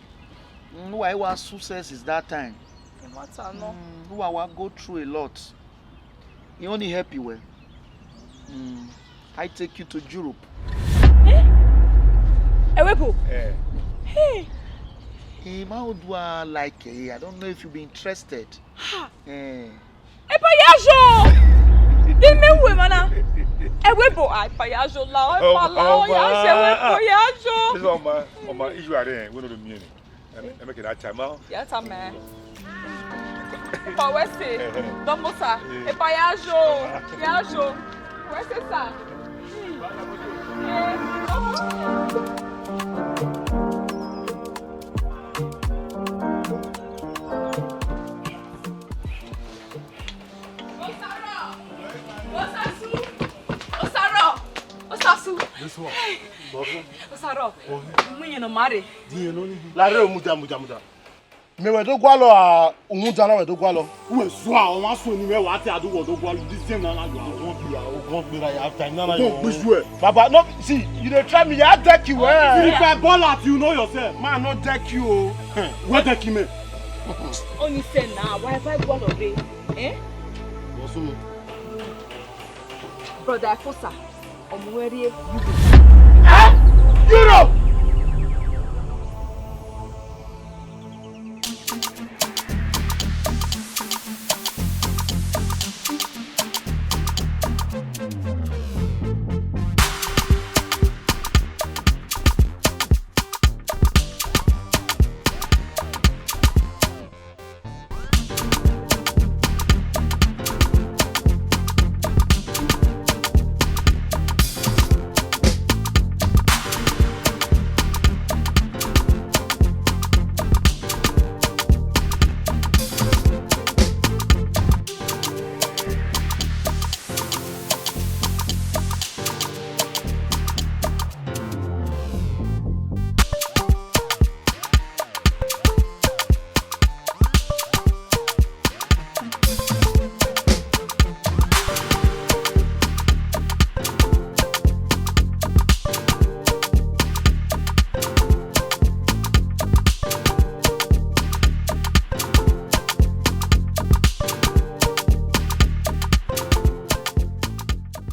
Mm, why wa success since that time? No matter, no. Mm, who I wa go through a lot. He only help you well. Mm, I take you to Europe. Eh? Ewebo? Eh. Hey. Eh, ma odua like, eh, I don't know if you be interested. Ha. Eh. Epa ya yo! Di me we mana. Ewebo, ah, epa ya yo la, epa la, oh, ya yo, ewebo ya yo. This one, my, my, you are there, we no do me any. Ẹ mẹ, ẹ mẹ kẹ da ta ma. Ya ta mẹ. Epa wẹ se. Domo sa. Epa ya yo. Ya yo. Wẹ se sa. Osaro! Osasu! Osaro! Osasu! This one. Hey! Osaro! Mu yẹn nọ ma rre. Di yẹn nọ ni. Lare o, mudia, mudia, mudia. Mẹ wẹ do gualọ a, uhunmwu dan na wẹ do gualọ. Wẹ sua, ọ ma sua ni mẹ wa te adu wẹ do gualọ, this thing na na yọ. Ogun gbera, ogun gbera ya time na na yọ. Ogun gbiju ẹ. Baba, no, see, you dey try me, ya deck you, eh. If I ball at you, know yourself. Man, no deck you o. Wẹ deck me. Oni se na, wa eva gualọ re. Eh? Bosu. Brother Efosa, ọmọ wẹ rrie. Eh? Europe!